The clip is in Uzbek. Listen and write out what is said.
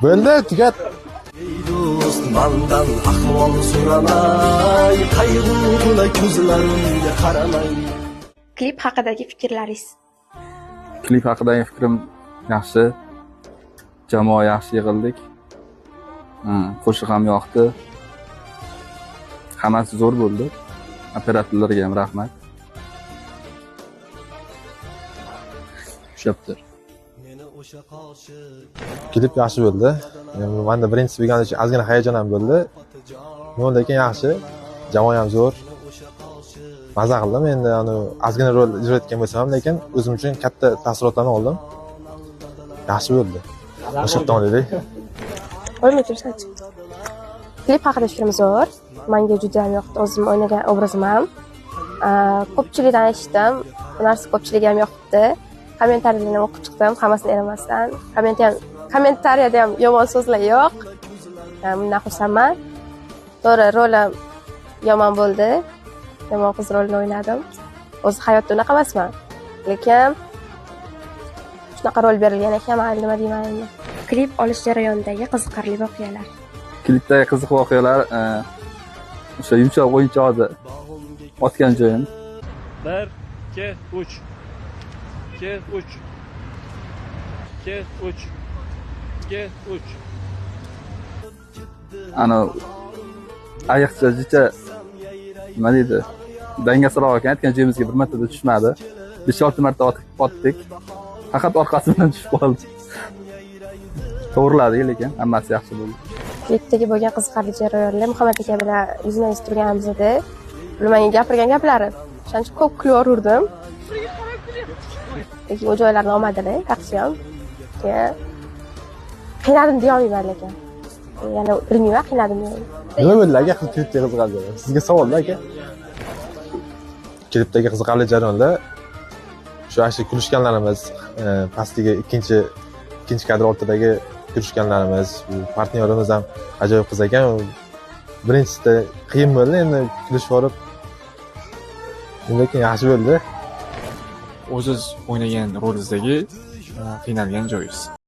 Bo'ldi, tugat. Ey do'st, mandan ahvol so'ramay, qayg'u to'la ko'zlarimga qaramay. Klip haqidagi fikrlaringiz? Klip haqidagi fikrim yaxshi. Jamoa yaxshi yig'ildik. Qo'shiq ham yoqdi. Hammasi zo'r bo'ldi. Operatorlarga ham rahmat. Ushlab tur. Meni o'sha qoshi Klip yaxshi bo'ldi. Endi menda birinchisi bo'lgani uchun ozgina hayajon ham bo'ldi. No, lekin yaxshi. Jamoa ham zo'r. Maza qildim. Endi anu ozgina rol ijro etgan bo'lsam ham, lekin o'zim uchun katta taassurotlarni oldim. Yaxshi bo'ldi. O'sha olaylik. O'lmay tursanchi. Klip haqida fikrim zo'r. Menga juda ham yoqdi o'zim o'ynagan obrazim ham. Ko'pchilikdan eshitdim. Bu narsa ko'pchilikka ham yoqdi. Kommentariyalarni ham o'qib chiqdim, hammasini eramasdan. Komment ham, kommentariyada ham yomon so'zlar yo'q. Bundan xursandman. To'g'ri, rolim yomon bo'ldi. Yomon qiz rolini o'ynadim. O'zi hayotda unaqa emasman. Lekin shunaqa rol berilgan ekan, mayli, nima deyman endi. Klip olish jarayonidagi qiziqarli voqealar. Klipdagi qiziq voqealar, o'sha yumshoq o'yinchoqni otgan joyim. 1, 2, 3. 2, 3. 2, 3. 2, 3. Ana ayiqcha jicha nima deydi? Dangasroq ekan, aytgan joyimizga bir martada tushmadi. 5-6 marta otdik. Faqat orqasi bilan tushib qoldi. To'g'riladik, lekin hammasi yaxshi bo'ldi. Klipdagi bo'lgan qiziqarli jarayonlar: Muhammad aka bilan yuzma yuz turganimizda ular menga gapirgan gaplari, o'shaning uchun ko'p kulib. Lekin u joylarni olmadilar, yaxshiyam. Keyin qiynadim deyolmayman, lekin yana bilmayman, qiynadim deyolmayman. Nima bo'ldi, aka, klipdagi qiziqarli jarayon? Sizga savolda, aka. Klipdagi qiziqarli jarayonlar shu kulishganlarimiz, pastdagi ikkinchi kadr ortidagi kulishganlarimiz, bu partnyorimiz ham ajoyib qiz ekan. U birinchisida qiyin bo'ldi, endi kulishib yuborib, lekin yaxshi bo'ldi. O'ziz o'ynagan rolingizdagi qiynalgan joyingiz?